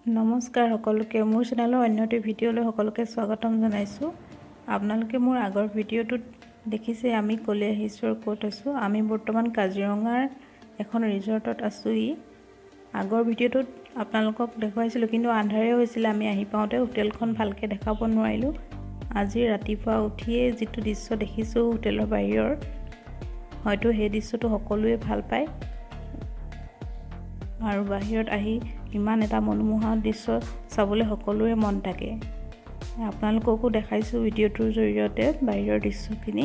নমস্কাৰ সকলোকে, মোৰ চেনেলৰ অন্য এটি ভিডিঅ'লৈ সকলোকে স্বাগতম জনাইছোঁ। আপোনালোকে মোৰ আগৰ ভিডিঅ'টোত দেখিছে আমি ক'লৈ আহিছোঁ আৰু ক'ত আছোঁ। আমি বৰ্তমান কাজিৰঙাৰ এখন ৰিজৰ্টত আছোঁহি। আগৰ ভিডিঅ'টোত আপোনালোকক দেখুৱাইছিলোঁ, কিন্তু আন্ধাৰে হৈছিলে আমি আহি পাওঁতে, হোটেলখন ভালকৈ দেখাব নোৱাৰিলোঁ। আজি ৰাতিপুৱা উঠিয়ে যিটো দৃশ্য দেখিছোঁ হোটেলৰ বাহিৰৰ, হয়তো সেই দৃশ্যটো সকলোৱে ভাল পায়। আৰু বাহিৰত আহি ইমান এটা মনোমোহা দৃশ্য চাবলৈ সকলোৰে মন থাকে। আপোনালোককো দেখাইছোঁ ভিডিঅ'টোৰ জৰিয়তে বাহিৰৰ দৃশ্যখিনি।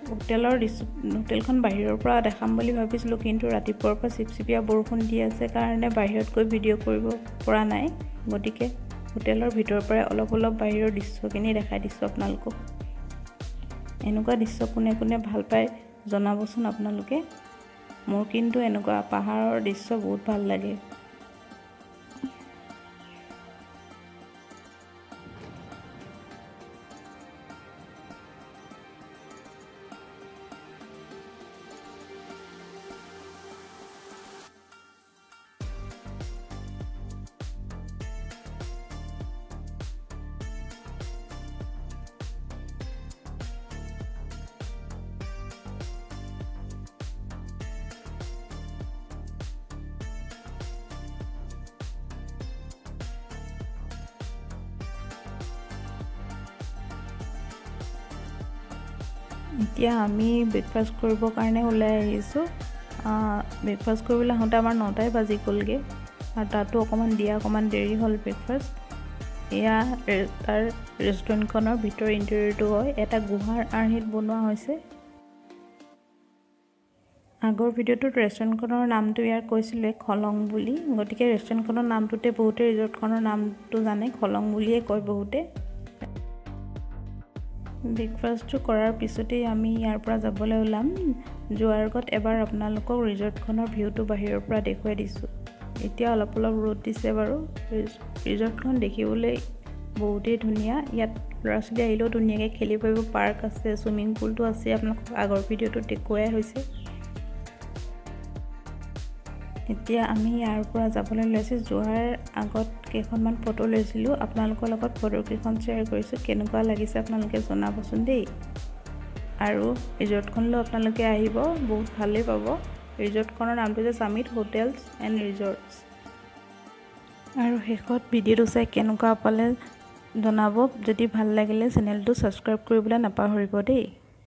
হোটেলৰ দৃশ্য, হোটেলখন বাহিৰৰ পৰা দেখাম বুলি ভাবিছিলোঁ, কিন্তু ৰাতিপুৱাৰ পৰা চিপচিপীয়া বৰষুণ দি আছে কাৰণে বাহিৰত গৈ ভিডিঅ' কৰিব পৰা নাই। গতিকে হোটেলৰ ভিতৰৰ পৰাই অলপ অলপ বাহিৰৰ দৃশ্যখিনি দেখাই দিছোঁ আপোনালোকক। এনেকুৱা দৃশ্য কোনে কোনে ভাল পায় জনাবচোন আপোনালোকে। মোৰ কিন্তু এনেকুৱা পাহাৰৰ দৃশ্য বহুত ভাল লাগে। এতিয়া আমি ব্ৰেকফাষ্ট কৰিবৰ কাৰণে ওলাই আহিছোঁ। ব্ৰেকফাষ্ট কৰিবলৈ আহোঁতে আমাৰ 9টাই বাজি গ'লগৈ, আৰু তাতো অকণমান দিয়া অকণমান দেৰি হ'ল ব্ৰেকফাষ্ট। এয়া তাৰ ৰেষ্টুৰেণ্টখনৰ ভিতৰ ইণ্টেৰিয়ৰটো হয়, এটা গুহাৰ আৰ্হিত বনোৱা হৈছে। আগৰ ভিডিঅ'টোত ৰেষ্টুৰেণ্টখনৰ নামটো ইয়াৰ কৈছিলে খলং বুলি, গতিকে ৰেষ্টুৰেণ্টখনৰ নামটোতে বহুতে ৰিজৰ্টখনৰ নামটো জানে, খলং বুলিয়ে কয় বহুতে। ব্ৰেকফাষ্টটো কৰাৰ পিছতেই আমি ইয়াৰ পৰা যাবলৈ ওলাম। যোৱাৰ আগত এবাৰ আপোনালোকক ৰিজৰ্টখনৰ ভিউটো বাহিৰৰ পৰা দেখুৱাই দিছোঁ। এতিয়া অলপ অলপ ৰ'দ দিছে বাৰু। ৰিজৰ্টখন দেখিবলৈ বহুতেই ধুনীয়া। ইয়াত ল'ৰা ছোৱালী আহিলেও ধুনীয়াকৈ খেলিব পাৰিব। পাৰ্ক আছে, চুইমিং পুলটো আছে, আপোনালোকক আগৰ ভিডিঅ'টোত দেখুৱাই হৈছে। এতিয়া আমি ইয়াৰ পৰা যাবলৈ লৈছোঁ। যোৱাৰ আগত কেইখনমান ফটো লৈছিলোঁ, আপোনালোকৰ লগত ফটোকেইখন শ্বেয়াৰ কৰিছোঁ। কেনেকুৱা লাগিছে আপোনালোকে জনাবচোন দেই। আৰু ৰিজৰ্টখনলৈ আপোনালোকে আহিব, বহুত ভালেই পাব। ৰিজৰ্টখনৰ নামটো হৈছে ছামিট হোটেলছ এণ্ড ৰিজৰ্টছ। আৰু শেষত ভিডিঅ'টো চাই কেনেকুৱা পালে জনাব। যদি ভাল লাগিলে চেনেলটো ছাবস্ক্ৰাইব কৰিবলৈ নাপাহৰিব দেই।